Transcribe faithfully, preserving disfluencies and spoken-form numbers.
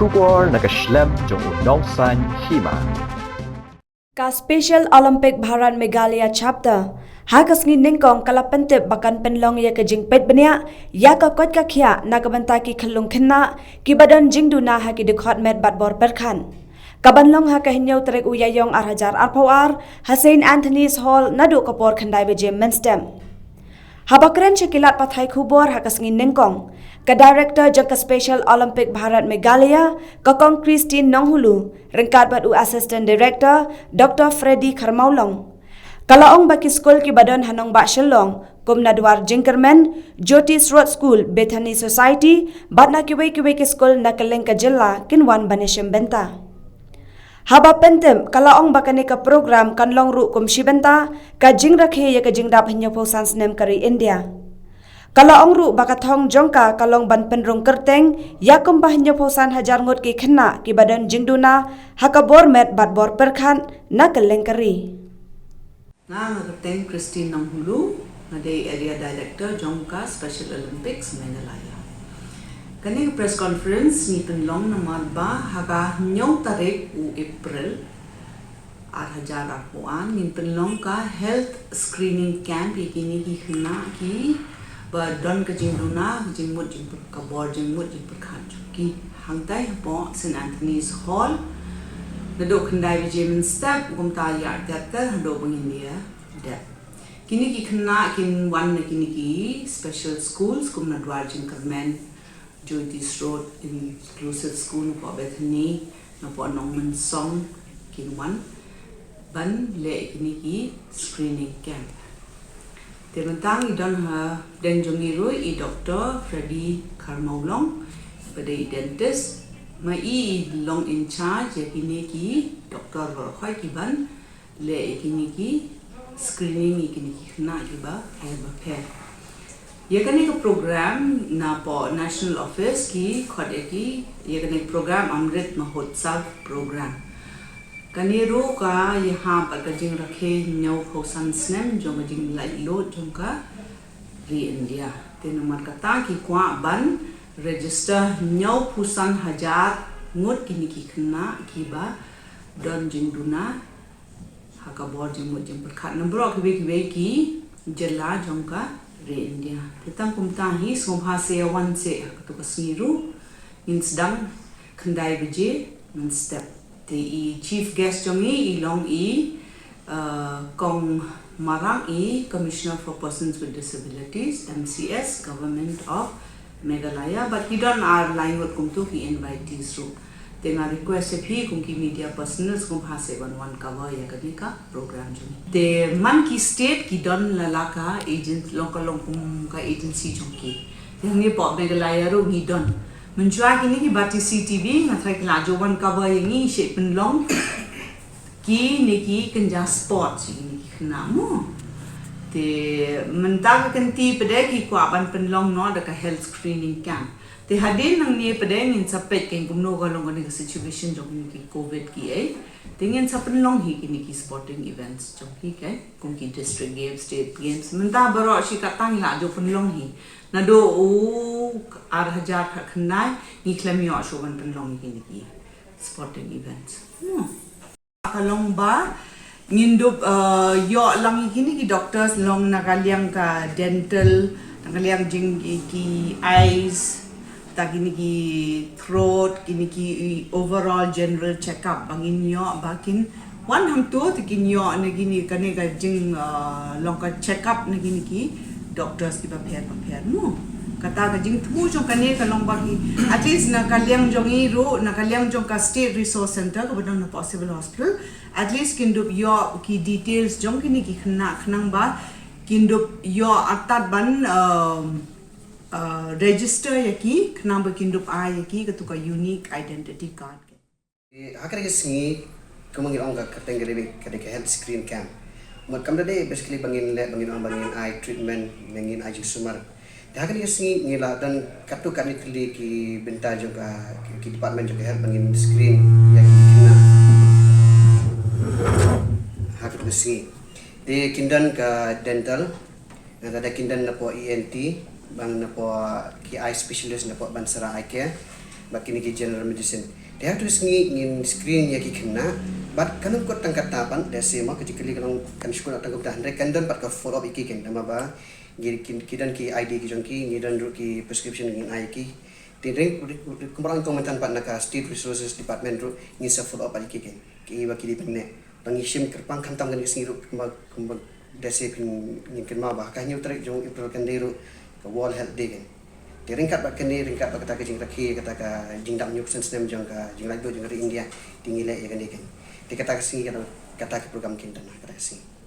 Khubor na ka shlem jong u nongsaiñ hima. Ka Special Olympic Bharat Meghalaya Chapter ha ka sngi nyngkong ka la pyntip ba kan pynlong ïa ka jingpeit bniah ïa ka koit ka khiah na ka bynta ki khyllung khynnah kiba don jingduna ha ki dkhot met bad bor pyrkhat. Ka ban long ha ka hynñiew tarik u Ïaïong ar hajar arphew ar ha Saint Anthony's Hall naduh ka por khyndai baje mynstep. Haba kren sha ki lad pathai khubor ha ka sngi nyngkong, ka Director jong ka Special Olympic Bharat Meghalaya, ka Kong Christine Nonghulu, ryngkat bad u Assistant Director, Doctor Freddy Kharmawlong, ka la ong ba ki skul kiba don ha nongbah Shillong kum Nadwar Jingkyrmen, Jyoti Srot School, Bethany Society bad na kiwei kiwei ki skul na kylleng ka jylla kin wan ban ïashim bynta. Haba pyntip, ka la ong ba kane ka program kan long ruh kum shi bynta ka jingrakhe ïa ka jingdap hynñiewphew san snem ka ri India. Ka la ong ruh ba ka thong jong ka ka long ban pynrung kyrteng ïa kumba hynñiewphew san hajar ngut ki khynnah kiba don jingduna ha ka bor met bad bor pyrkhat na kylleng ka ri. Nga, nga kyrteng Christine Nonghulu, nga dei Area Director jong ka Special Olympics Meghalaya. Kane ka press conference ngi pynlong namar ba ha ka hynñiew tarik u April ar hajar arphew ar ngin pynlong ka health screening camp ïa kine ki khynnah kiba don ka jingduna, ka jingmut jingpyrkhat, ka bor jingmut jingpyrkhat jong ki. Hangtai hapoh Saint Anthony's Hall naduh khyndai baje mynstep, kumta ïa artep ter haduh ba ngin ïa dep. Kine ki khynnah kin wan na kine ki special schools kum Nadwar Jingkyrmen, Jyoti Srot Inclusive School napoh Bethany, napoh Nongmynsong kin wan ban leh kine ki screening camp. Te mynta ngi don ha pdeng jong ngi ruh i Doctor Freddy Kharmawlong, ba dei i dentist. Ma i i long in charge ïa kine ki doctor baroh khoit ki ban leh ïa kine ki screening ïa kine ki khynnah kiba pher ba pher. Ïa kane ka program napoh National Office ki khot ïa ki, ïa kane ka program Amrit Mahotsav program. Kane ruh ka ïahap bad ka jingrakhe hynñiewphew san snem jong ka jinglaitluid jong ka ri India. Te namar kata ki kwah ban register hynñiewphew san hajar ngut kine ki khynnah kiba don jingduna ha ka bor jingmut jingpyrkhat na baroh kiwei kiwei ki jylla jong ka ri India. Te tang kumta hi, sngewbha sa ïa wan seh ha kato ka sngi ruh, ngin sdang khyndai baje mynstep. Te i chief guest jong ngi i long i, uh, Kong Marang, i Commissioner for Persons with Disabilities, M C S, Government of Meghalaya, bad ki don ar lai ngut kumto ki invitees ruh. Te nga request ïa phi kum ki media personnel sngewbha sa wan wan cover ïa kane ka program jong ngi. Te man ki state ki don la la ka agent, long ka long kum ka agency jong ki. Te hangne hapoh Meghalaya ruh ngi don. Mynshwa kine ki ba T C T V nga tharai ki la ju wan cover ïa ngi, shu pynlong kine ki kynja sport ïa kine ki khynnah mo. Te mynta ka kynti pat de ki kwah ban pynlong noh da ka health screening camp. Te hadien nangne pat de ngin sa peit kein kumno ka long kane ka situation jong kine ki covid ki ei. Te ngin sa pynlong hi kine ki sporting events jong ki, kein kum ki district games, state games. Mynta baroh shi katta ngi la ju pynlong hi. Naduh u ar hajar khatkhyndai ngi khlem ïoh shuh ban pynlong hi kine ki sporting events. Hmm. Ka long ba ngin dup, uh, ïoh lang ïa kine ki doctors long na ka liang ka dental, na ka liang jong ki, ki eyes, ta kine ki throat, kine ki overall general check up ba ngin ïoh ba kin wan hangto te kin ïoh na kine, kane ka jing, uh, long ka check up na kine ki doctors kiba pher ba pher mo. Kata ka jingthmu jong kane ka long ba ki, at least na ka liang jong i ruh, na ka liang jong ka State Resource Center kaba don hapoh Civil Hospital, at least kin dup ïoh ki details jong kine ki khynnah khnang ba kin dup ïoh artat ban, um, uh, register ïa ki khnang ba kin dup ai ïa ki kato ka unique identity card. Ha kane ka sngi, kumba ngi ong, ka kyrteng ka dei ka, dei ka health screen camp. Mut kam da dei basically ba ngin leh, ba ngin ong ba ngin ai treatment ne ngin ai jingsumar. Te ha kane ka sngi ngi la don katto katne tylli ki bynta jong ka, ki, ki department jong ka health ba ngin screen ïa ki khynnah. Ha kane ka sngi te kin don ka dental, nga da kin don napoh E N T, bad napoh ki eye specialist napoh Bansara Eye Care. bad kine ki general medicine. Te ha tu sngi ngin screen ïa ki khynnah, bad kan ym kut tang kata pat, da se ma ka jingkylli ka long kan shu kut tang kumta, hynrei kan don pat ka follow up ïa ki ken, namar ba ki, ki, ki don ki I D ki jong ki, ngi don ruh ki prescription ngin ai ïa ki. Te ring, kumba la ong mynta pat na ka State Resources Department ruh ngin sa follow up ïa ki ken. Ki ba ki dei ban neh. Tang ngi shim kyrpang khamtam kane ka sngi ruh kumba, kumba da se phin ngin kynmaw ba ka hynñiew tarik jong April kan dei ruh ka World Health Day ken. Te ryngkat bad kane, ryngkat bad kata ka jingrakhe, kata ka jingdap hynñiew san snem jong ka jinglaitluid jong ka ri India, te ngi leh ïa kane ken. Te kata ka sngi kata, kata ka program ken tang ha kata ka sngi.